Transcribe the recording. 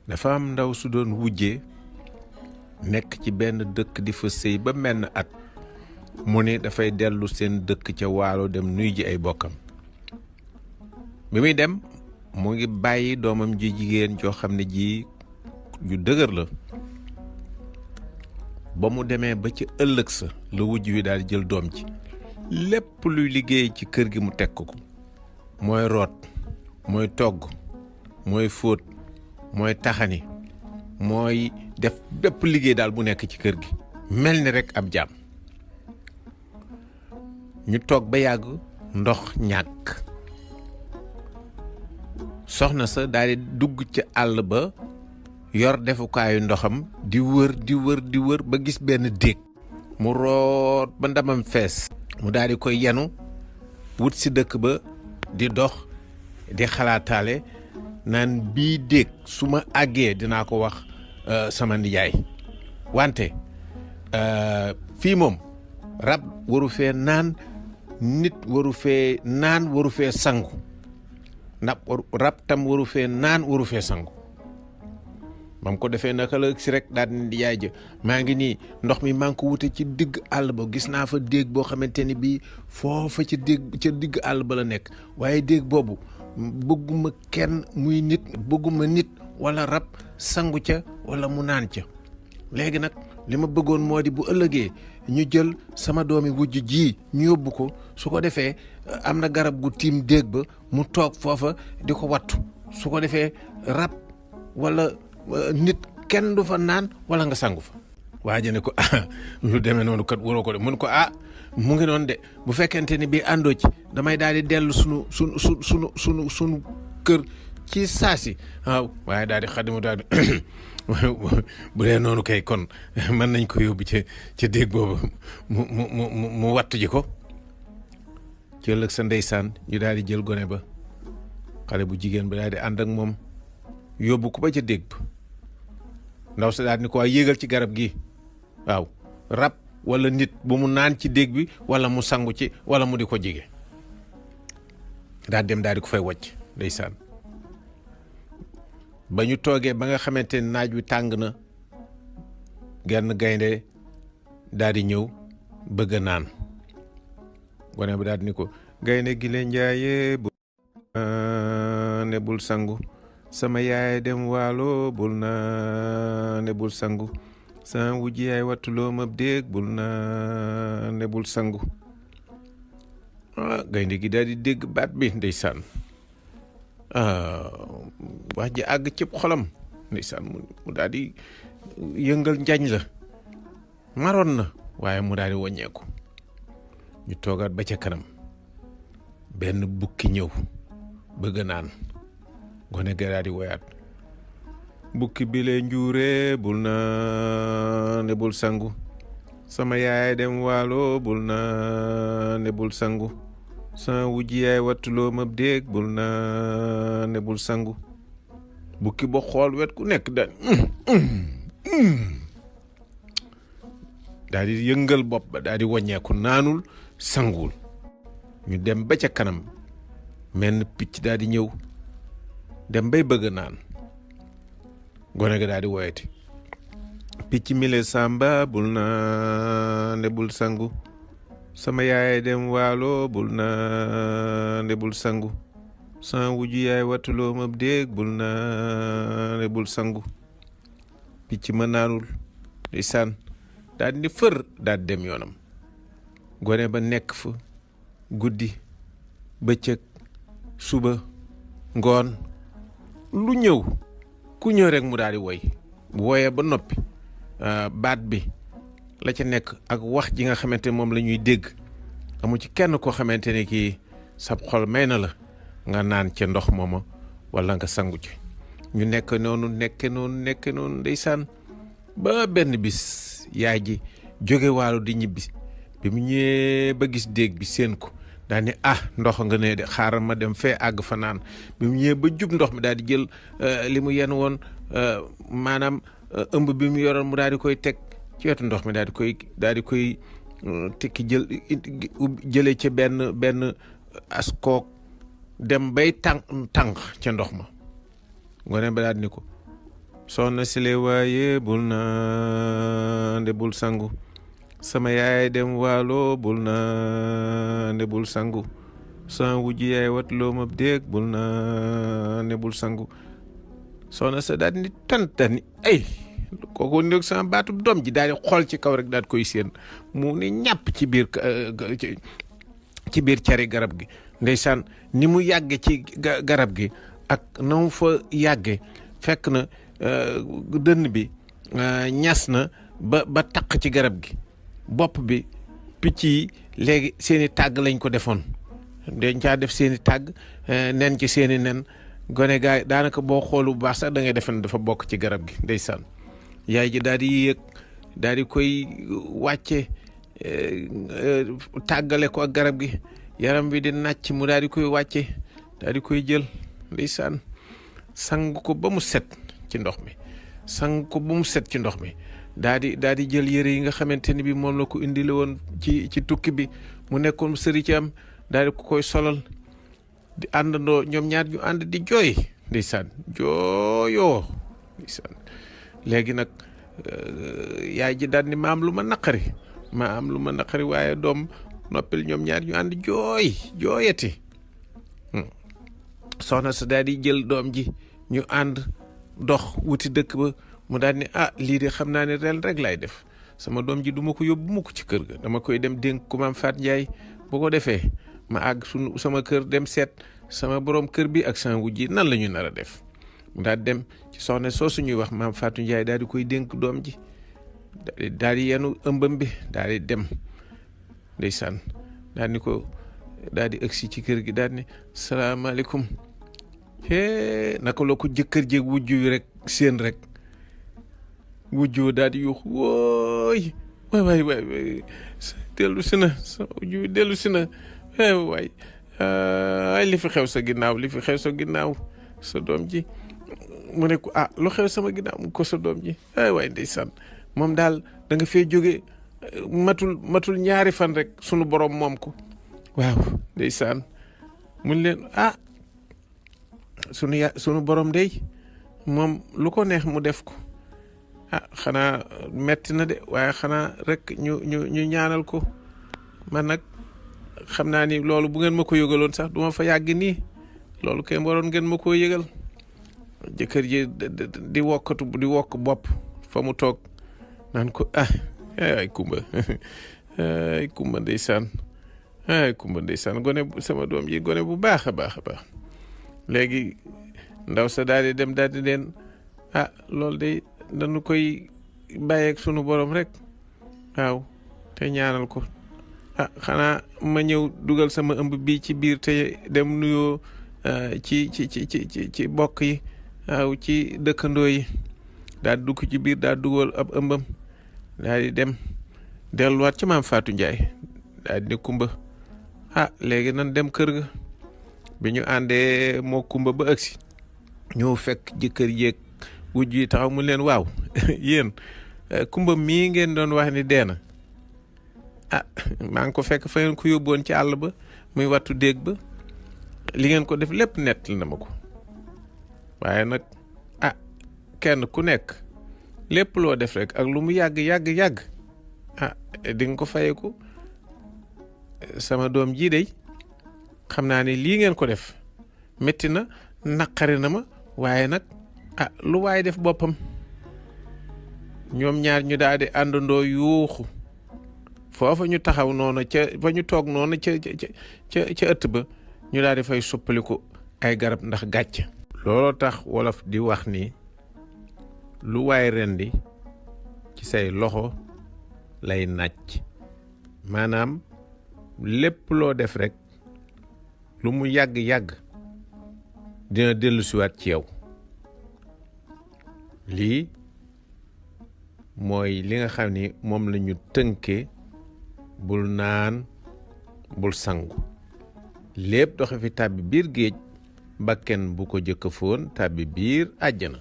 dafa am ndaw su doon wujjee nekk ci benn dëkk di fa sëy ba menn at mu ne dafay dellu seen dëkk ca waalo dem nuy ji ay bokkam bi muy dem mu ngi bàyyi doomam ji jigéen joo xam ne ji ju dëgër la ba mu demee ba ci ëllëg sa la wujj wi daal jël doom ji lépp luy liggéey ci kër gi mu teg ko mooy root mooy togg mooy fóot mooy taxani mooy def bépp liggéey daal bu nekk ci kër gi mel ni rek ab jaam ñu toog ba yàgg ndox ñàkk soxna sa daal di dugg ci àll ba yor defukaayu ndoxam di wër ba gis benn déeg mu root ba ndamam fees mu daal di koy yenu wut si dëkk ba di dox di xalaataale naan bii déeg su ma àggee dinaa ko wax sama nijaay wante fii moom rab waru fee naan nit waru fee naan waru fee sangu ndax rab tam waru fee naan waru fee sangu mam ko defee naka la si rek daal di yaay ja maa ngi nii ndox mi maa ngi ko wute ci digg àll ba gis naa fa déeg boo xamante ni bii foofa ca digg àll ba la nekk waaye déeg boobu bëgguma kenn muy nit bëgguma nit wala rab sangu ca wala mu naan ca léegi nag li ma bëggoon moo di bu ëllëgee ñu jël sama doomi wujj ji ñu yóbbu ko su ko defee am na garab gu tiim déeg ba mu toog foofa di ko wattu su ko defee rab wala nit kenn du fa naan wala nga sangu fa waaja ne ko lu demee noonu kat waroo ko de mun ko mu ngi noonu de bu fekkente ni bii àndoo ci damay daal di dellu sunu kër ci saasi waaw waaye daal di xadimu daal di bu dee noonu kay kon mën nañ ko yóbbu ca déeg boobu mu wattu ji ko ci ëllëg sa ndeysaan ñu daal di jël gone ba xale bu jigéen ba daal di ànd ak moom yóbbu ko ba ca déeg ba ndaw sa daal ni ko yéegal ci garab gi waaw rab wala nit bu mu naan ci déeg bi wala mu sangu ci wala mu di ko jige daal dem daal di ko fay wàcc ndeysaan ba ñu toogee ba nga xamante ne naaj wi tàng na genn gaynde daal di ñëw bëgg a naan gone ba daal di ni ko gaynde gi leen njaaye bu ne bul sangu sama yaay dem waalo bul na ne bul sangu sama wujj yaay wattuloo ma déeg bul na ne bul sangu gaynde gi daal di dégg baat bi ndeysaan wax ji àgg cëpp xolam ndeysaan mu daal di yëngal njañ la maroon na waaye mu daal di wàññeeku ñu toogaat ba ca kanam benn bukki ñëw bëgg naan gone ga daal di woyaat bukki bi lee njuure bul na ne bul sangu sama yaay dem waalo bul na ne bul sangu sama wujj yaay wattuloo ma déeg bul na ne bul sangu bukki ba xool wet ku nekk daal di yëngal bopp ba daal di wàññeeku naanul sanguwul ñu dem ba ca kanam menn picc daal di ñëw dem bay bëgg naan gone ga daal di woyati picc mi le sàmba bul na ne bul sangu sama yaay dem waalo bul na ne bul sangu sama wujju yaay wattuloo ma déeg bul na ne bul sangu picc ma naanul ndeysaan daal di fër daal di dem yoonam gone ba nekk fa guddi bëccëg suba ngoon lu ñëw ku ñëw rek mu daal di woy bu woyee ba noppi baat bi la ca nekk ak wax ji nga xamante moom la ñuy dégg amu ci kenn koo xamante ne kii sab xol may na la nga naan ca ndox mooma wala nga sangu ci ñu nekk noonu ndeysaan ba benn bis yaay ji jóge waalo di ñibbi bi mu ñëwee ba gis déeg bi seen ko daal ni ndox nga ne de xaaral ma dem fee àgg fa naan bi mu ñëwee ba jub ndox mi daal di jël li mu yenn woon maanaam ëmb bi mu yoroon mu daal di koy teg ci wetu ndox mi daal di koy tekki jëlee ca benn askook dem bay tànk ca ndox ma gone ba daal ni ko soxna si le waaye bul naan de bul sangu sama yaay dem waalo bul naan de bul sangu sama wujj yaay wat loo ma déeg bul naan de bul sangu soxna sa daal ni tantani ay kooku ndég sama baatub doom ji daal di xool ci kaw rek daal koy séen mu ni ñàpp ci biir cari garab gi ndeysaan ni mu yàgge ci garab gi ak na mu fa yàgge fekk na dënn bi ñas na ba taq ci garab gi bopp bi picc yi léegi seeni tàgg lañ ko defoon dañ caa def seeni tàgg nen ci seeni nen gone gaay daanaka boo xoolu bu baax sax da ngay defen dafa bokk ci garab gi ndeysaan yaay ji daal di yéeg daal di koy wàcce tàggale ko ak garab gi yaram bi di nàcc mu daal di koy wàcce daal di koy jël ndeysaan sang ko ba mu set ci ndox mi daal di jël yére yi nga xamante ni bi moom la ko indile woon ci tukki bi mu nekkoon sëri ci am daal di ko koy solal di àndandoo ñoom ñaar ñu ànd di jooy ndeysaan jooyoo ndeysaan léegi nag yaay ji daal ni ma am lu ma naqari waaye doom noppil ñoom ñaar ñu ànd jooyati soxna sa daal di jël doom ji ñu ànd dox wuti dëkk ba mu daal ni lii de xam naa ne ren rek laay def sama doom ji du ma ko yóbbu mukk ci kër ga dama koy dem dénk ku maam Faat Njaay bu ko defee ma àgg sama kër dem seet sama borom kër bi ak Sàngu ji nan la ñu nar a def mu daal dem ci soxna soosu ñuy wax maam Faatu Njaay daal di koy dénk doom ji daal di yenu ëmbam bi daal di dem ndeysaan daal ni ko daal di ëgsi ci kër gi daal ni salaamaaleykum naka la ko jëkkër jéeg wujju wi rek seen rek wujju daal di yuux wooy waay dellu si na sa wujju wi dellu si na waay ay li fi xew sa ginnaaw sa doom ji mu ne ko lu xew sama ginnaaw mu ko sa doom ji waay ndeysaan moom daal da nga fee jóge matul ñaari fan rek sunu borom moom ko waaw ndeysaan mun leen sunu borom day moom lu ko neex mu def ko xanaa metti na de waaye xanaa rek ñu ñaanal ko man nag xam naa ni loolu bu ngeen ma ko yëgaloon sax duma fa yàgg nii loolu kay waroon ngeen ma koo yëgal jëkkër ji di wokk bopp fa mu toog naan ko ay kumba ndeysaan gone sama doom ji gone bu baax a baax léegi ndaw sa daal di dem daal di leen loolu de dañu koy bàyyeeg sunu borom rek waaw te ñaanal ko xanaa ma ñëw dugal sama ëmb bii ci biir te dem nuyoo ci bokk yi waaw ci dëkkandoo yi daal dugg ci biir daal dugal ab ëmbam daal di dem delluwaat ci maam Faatu Njaay daal di ne kumba léegi nan dem kër ga bi ñu àndee moo kumba ba agsi ñëw fekk jëkkër jéeg wujj yi taxaw mu leen waaw yéen kumba mii ngeen doon wax ni dee na maa ngi ko fekk fa ngeen ko yóbboon ci àll ba muy wattu déeg ba li ngeen ko def lépp nett na ma ko waaye nag kenn ku nekk lépp loo def rek ak lu mu yàgg di nga ko fayeku sama doom jii day xam naa ne lii ngeen ko def métti na naqari na ma waaye nag lu waay def boppam ñoom ñaar ñu daal di àndandoo yuuxu foofa ñu taxaw noonu fa ñu toog noonu ca ëtt ba ñu daal di fay suppaliku ay garab ndax gàcc looloo tax wolof di wax ni lu waay rendi ci say loxo lay nàcc maanaam lépp loo def rek lu mu yàgg dina dellusiwaat ci yow lii mooy li nga xam ni moom la ñu tënkee bul naan bul sangu lépp doxe fi tàbbi biir géej bakken bu ko jëkk foon tàbbi biir àjjana